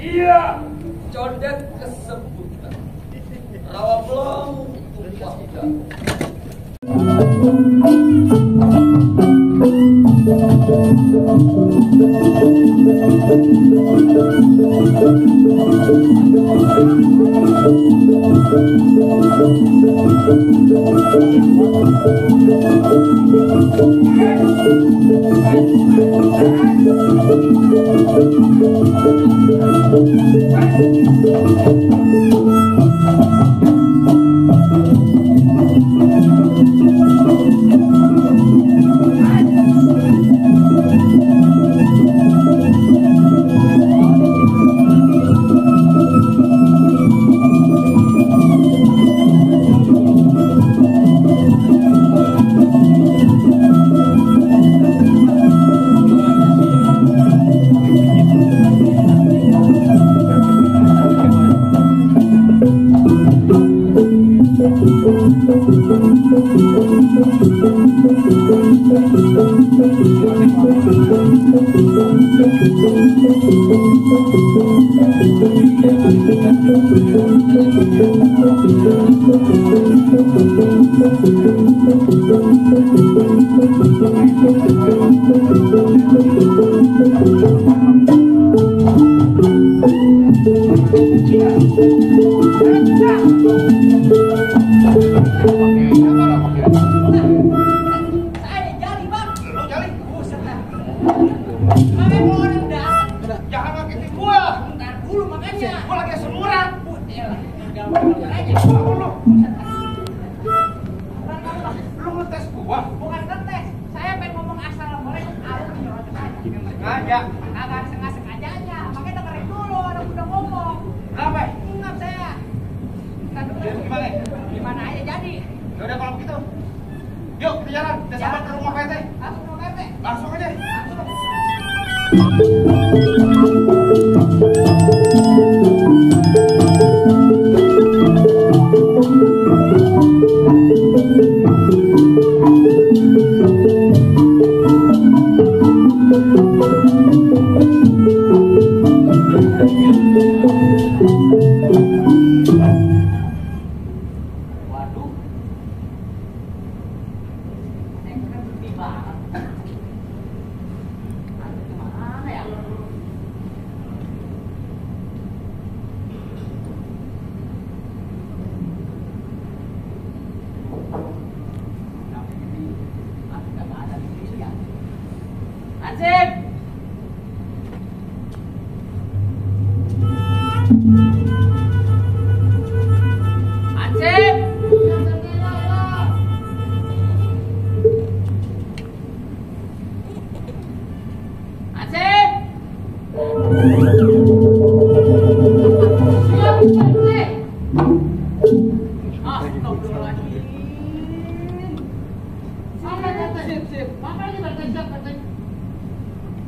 Iya, condet kesebutan. Rawa belum tumpah tidak. Gimana aja jadi? Yaudah kalau begitu, yuk kita jalan. Kita sampai ke rumah Pak RT. Langsung ke rumah RT. Langsung aja.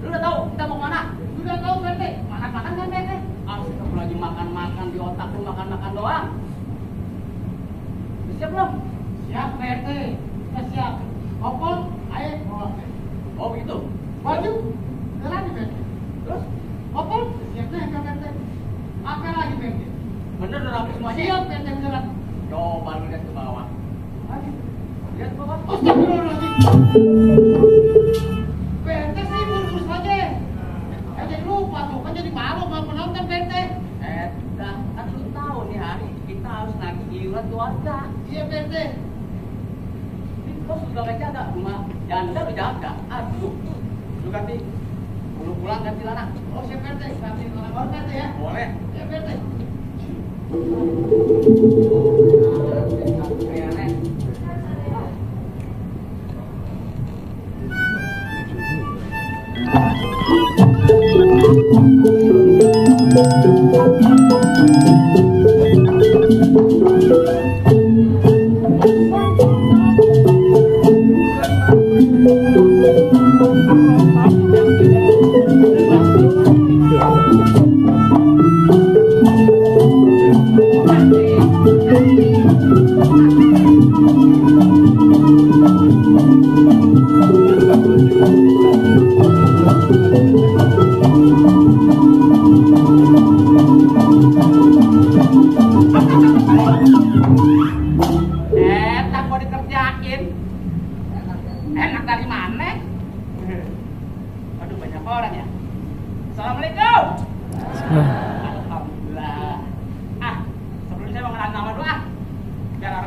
Lu udah tahu kita mau kemana? Udah tahu PT. Makan-makan kan PT? Aku lagi makan-makan di otak lu makan-makan doang. Siap belum? Siap PT. Kita siap. Opol, ayo bawa. Oh begitu. Baju, jalan di PT. Terus? Opol, siapnya yang PT. Apa lagi PT? Bener udah rapi semuanya? Siap PT beneran. Coba lu lihat ke bawah. Lihat ke bawah. Astagfirullahaladzim. PT sih buru-buru saja. Jadi lupa tuh, kan jadi malu mau penonton PT. Dah, kan lu tahu nih hari kita harus nagih iuran keluarga. Iya PT. Ini kos udah gak jaga, rumah janda lu jaga. Aduh, lu ganti pulang ganti lana. Oh siap PT, ganti lana baru PT ya? Boleh. Iya PT.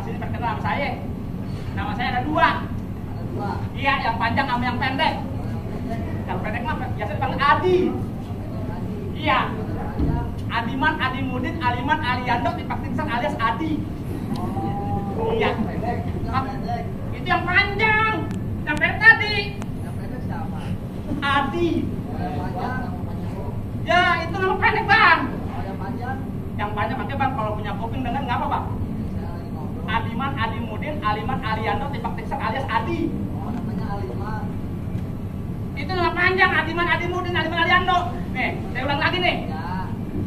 sini perkenal sama saya. Nama saya ada dua. Iya, yang panjang sama yang pendek. Yang pendek mah biasa dipanggil Adi. Iya. Adiman, Adimudin, Aliman, Aliando, dipaktinsan alias Adi. Iya. Itu yang panjang. Yang pendek tadi. Adi. Ya, itu nama pendek, Bang. Yang panjang makanya, Bang, kalau punya kuping dengar nggak apa, Bang? Adiman, Adimudin, Aliman, Aliando, dipaktinsan alias Adi. Itu nama panjang, Adiman, Adimudin, Aliman, Aliando. Nih, saya ulang lagi nih.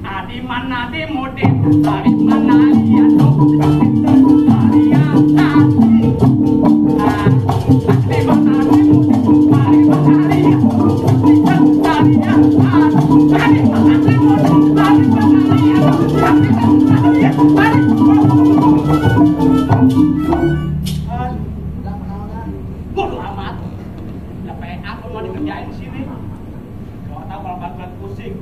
Adiman, Adimudin, Aliman, Aliando, dipaktinsan alias Adi. Adiman, Adimudin, Aliman, Aliando, dipaktinsan alias Adi. Adiman, Adimudin, Aliman, Aliando, dipaktinsan alias Adi. Bodoh amat. Udah PA kalau mau dikerjain di sini. Gak tahu kalau balik pusing.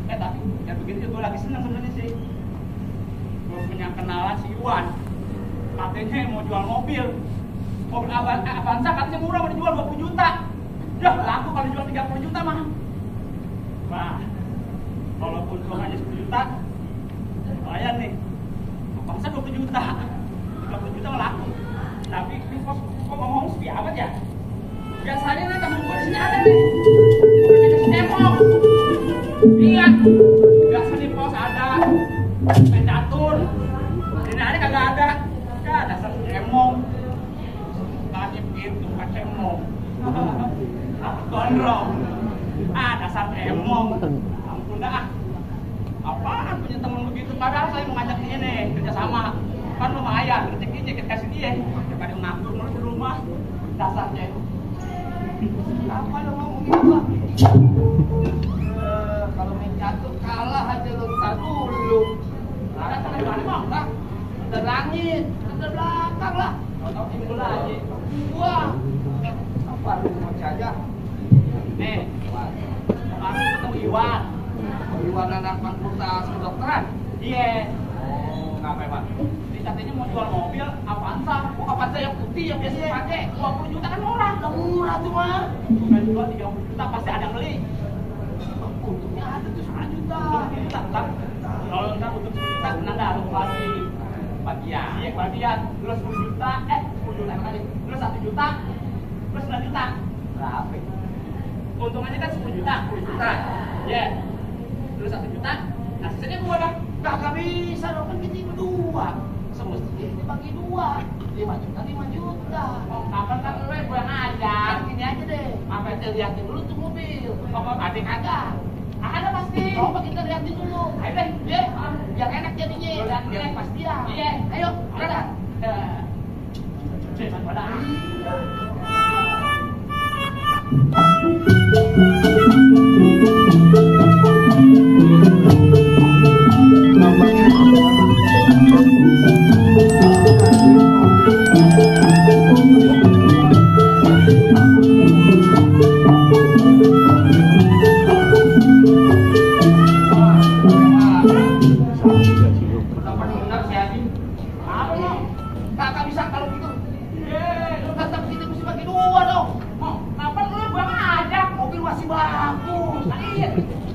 Tapi ya begitu gue lagi senang sebenarnya sih. Gue punya kenalan si Iwan. Katanya mau jual mobil. Mobil Avanza katanya murah, mau dijual 20 juta. Udah laku kalau dijual 30 juta mah. Wah, walaupun hanya 10 juta, lumayan nih. Avanza 20 juta. 30 juta laku. Tapi ini kok ngomong sepi amat ya? Biasanya nih temen gue di sini ada nih. Namanya si Emong. Iya. Biasa di pos ada. Main catur. Ini hari kagak ada. Ya dasar si Emong. Tadi itu Pak Emong. Gondrong. Dasar Emong. Ampun dah. Apaan punya temen begitu? Padahal saya mau ngajak dia nih kerjasama. Kan lumayan, rezeki kasih dia daripada nganggur mulu di rumah. Dasarnya apa lo ngomongin apa? Kalau main catur kalah aja lo ntar dulu. Ada sana di mana bang? Lah, ada langit, ada belakang lah. Tahu timbul aja. Wah, apa lu mau aja? Nih, kemarin ketemu Iwan. Iwan anak fakultas kedokteran. Iya. Oh, ngapain Pak? Katanya mau jual mobil Avanza. Avanza yang putih yang biasa dipakai 20 juta kan murah. Murah tuh mah. Cuma jual 30 juta pasti ada yang beli. Untungnya ada tuh 10 juta. Kalau nggak untuk 10 juta kena nggak ada lagi bagian. Iya bagian. Lu 10 juta, 10 juta kali. Lu 1 juta, plus 9 juta. Berapa? Untungannya kan 10 juta, 10 juta. Ya. Lu 1 juta, nah sisanya gua dah. Gak bisa dong, kan kita berdua. Semestinya dibagi 2. 5 juta, 5 juta. Oh, kapan kan lu yang gue ngajak? Gini aja deh. Apa kita liatin dulu tuh mobil. Kalau adik kagak? Ada pasti. Coba kita liatin dulu. Ayo deh, biar enak jadinya. Biar pasti ya. Iya, ayo. Udah. Cepat pada.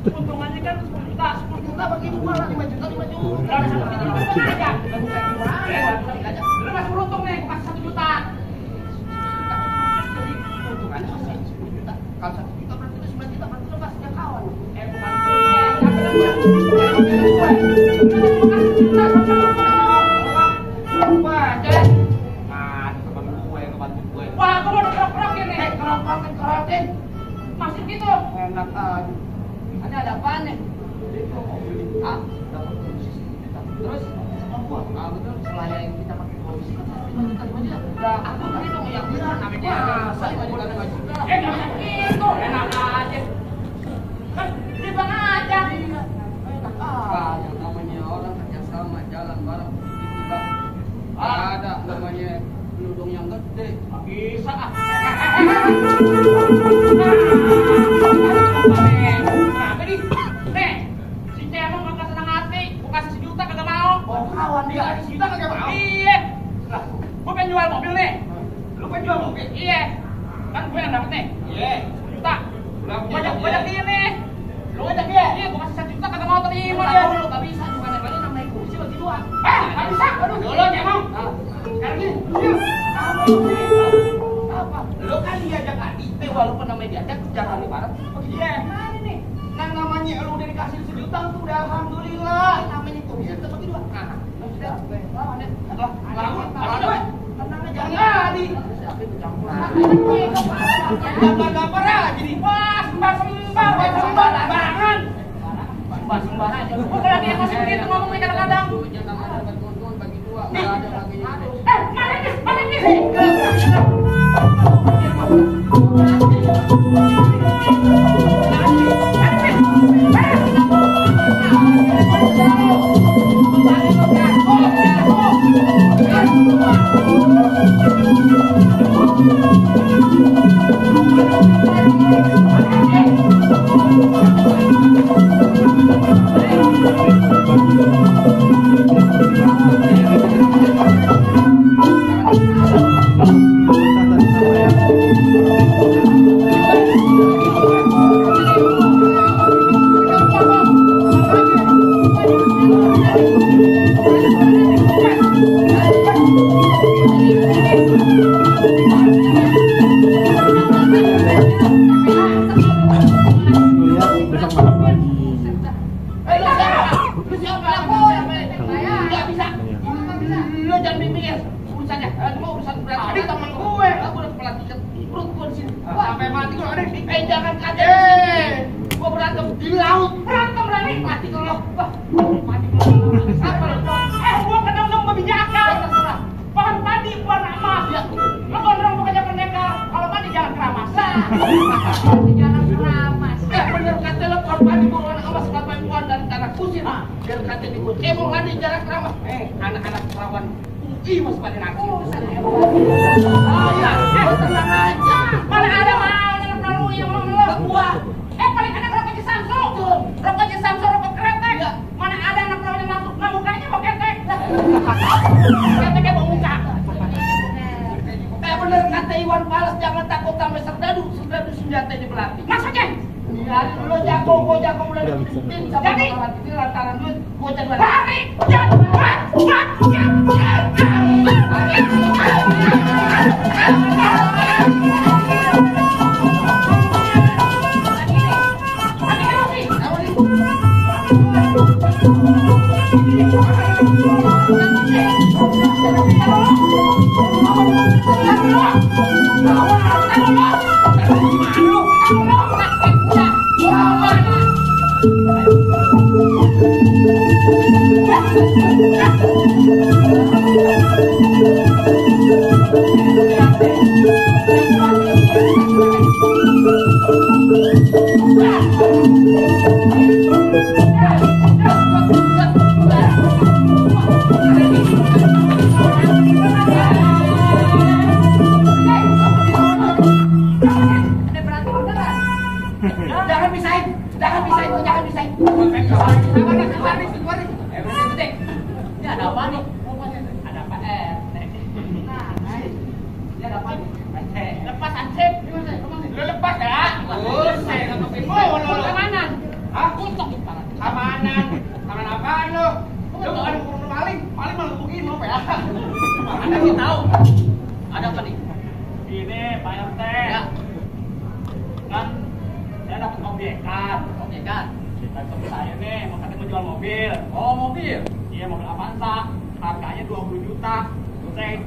Untungannya kan 10 juta bagi 2 lah, 5 juta, 5 juta. Lu masih beruntung nih, kasih 1 juta. Untungannya masih 10 juta. Kalau 1 juta berarti 9 juta, berarti lu kasihnya kawan. Wah, aku mau kerok-kerokin nih. Kerok-kerokin. Masih gitu. Enak aja. Ada apaan nih? Itu mobil A dapat komisi 1 juta. Terus sama gua, betul selaya yang kita pakai komisi kan 5 juta 2 juta. Udah aku bagi dong yang benar namanya. Saya 5 juta 5 juta. Jangan gitu. Enak aja. Kan dia bang aja. Enak aja. Yang namanya orang kerjasama jalan bareng itu bang. Ada namanya peludung yang gede. Bisa ah. Kenapa nih? Nih, si Cemong kagak senang hati. Gua kasih 1 juta kagak mau. Oh, kawan dia, 1 juta kagak mau. Iya. jual mobil. Iya. Kan gue yang dapet nih. Iya. 1 juta. Banyak dia nih. Lu ngajak dia? Iya, gue kasih 1 juta kagak mau terima Tahu dia. lu gak bisa bukan yang lain namanya kursi bagi dua. Gak bisa. Aduh, Dulu dia mau. Sekarang gini. Apa? Lu kan diajak adik, walaupun namanya diajak jangan ibarat bagi dia. Mana nih? Kan namanya lu udah dikasih 1 juta tuh udah alhamdulillah. Namanya kursi itu bagi dua. Nah, sudah. Tenang aja. Jangan adik. Gambar-gambar aja nih. Wah, sembah-sembah barangan. Sembah-sembah aja. Kok kalau dia masih begitu ngomongnya kadang-kadang. Bagi dua. Mana nih? Sampai mati kalau ada di jangan kaget. Gua berantem di laut. Berantem berani mati kalau mati kalau apa lo? Gua kadang dong babi jakar. Pohon padi warna emas. Lo gondrong bukannya pendekar. Kalau mati jangan keramas. Jangan keramas. Bener kata lo pohon padi warna emas sampai bukan dari tanah kusir. Biar kata di gua mau mandi jangan keramas. Anak-anak perawan UI masih pada nangis. Tenang aja. Mana ada mau yang mau ngelok gua. Paling ada rokoknya Samsung. Rokoknya Samsung, rokok kretek. Mana ada anak perawan yang masuk, nah mukanya mau ketek. Keteknya mau muka. Bener kata Iwan Fals, jangan takut sama serdadu senjata di belati. Maksudnya? Biarin lo jago, gua jago mulai diikutin sama orang ini lantaran duit, gua jago lari.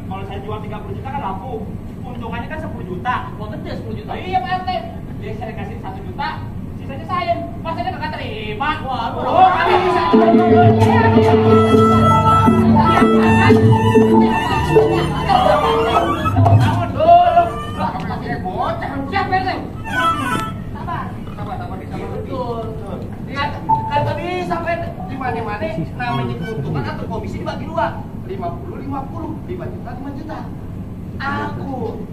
Kalau saya jual 30 juta kan laku. Untungannya kan 10 juta. Mau gede 10 juta. Iya Pak RT. Dia saya kasih 1 juta, sisanya saya. Masanya kagak terima. Waduh. Kamu dulu. Lah kamu lagi bocah. Siapa RT? Sabar. Betul. Kata bisa RT. Di mana-mana namanya keuntungan atau komisi dibagi dua. 50, 5 juta. Aku.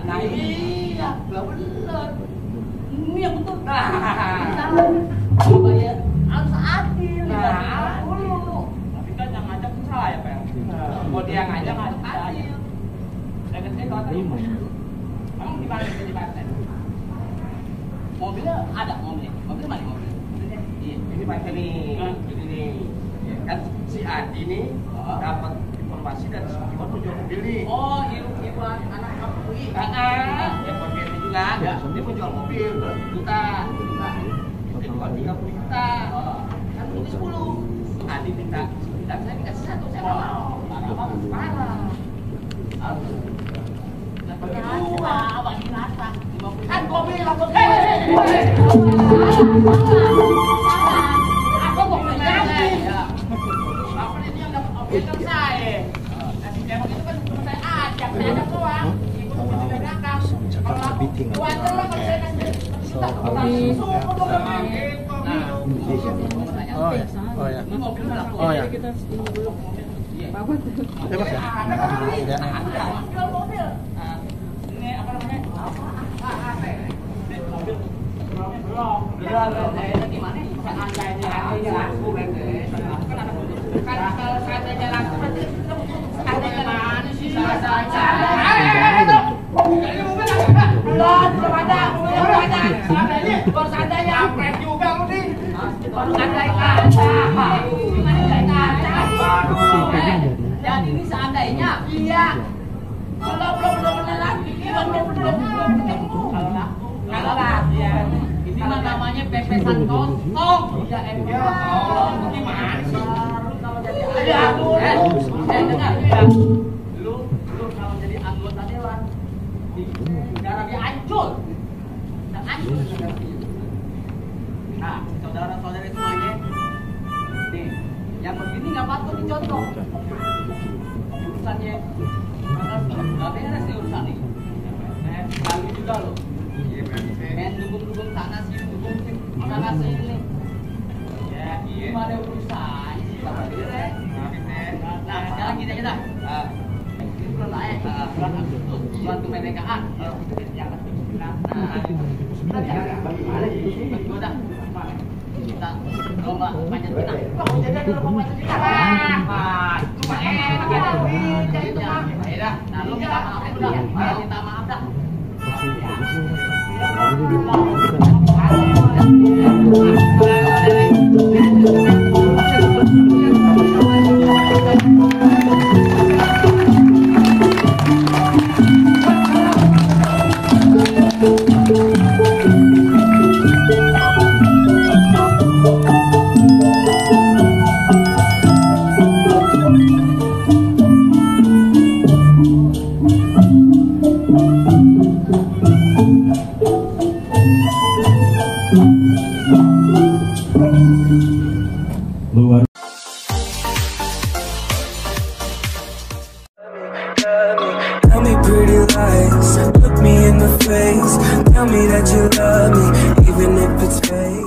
Nah iya, gak bener. Ini yang betul. Nah, bayar harus adil. Nah, tapi kan yang ngajak saya, Pak. Mau dia ngajak harus adil. Saya Emang di mana di partai? Mobilnya ada mobilnya. Mobilnya mana mobilnya? Iya, ini partai nih. Ini nih. Kan si Adi nih dapat informasi dari si Iwan mau jual mobil nih. Oh, Iwan anak kamu UI. Dia mobil juga. Dia mau jual mobil 2 juta. Dia jual 30 juta. Kan ini 10. Adi minta 9, saya dikasih 1. Saya nggak mau. Parah. Kan gua bilang aku mau menjadi. Apa ini yang dapat objek saya? Nanti dia begitu kan cuma saya ajak doang. Ibu mau dibedakan. Kalau aku wajar lah kalau saya kasih. Oh ya. Bebas ya? Ini apa namanya? Gimana? Seandainya laku kan kalau seandainya laku berarti seandainya mana sih? Belum ada. Kalau seandainya prank juga lu nih. Baru ada kaca. Gimana kaca? Dan ini seandainya iya. Belum lagi. Kalau laku ya. Ini mah namanya pepesan kosong. Iya, gimana sih? Kalau jadi dengar ya. Lu kalau jadi anggota dewan negara dia hancur. Dan hancur. Nah, saudara-saudari semuanya. Nih, yang begini nggak patut dicontoh. Urusannya nggak beres nih urusan nih. Ganggu juga loh. Main dukung-dukung sana sih, dukung sana sini. Ya, gimana urusan? Nah, sekarang gini aja dah. Ini bulan lain, bulan Agustus, bulan kemerdekaan. Kita lomba panjat pinang. Jadi lomba panjat pinang. Cuma enak ya. Nah, lu minta maaf udah. Minta maaf dah. Tell me pretty lies, look me in the face. Tell me that you love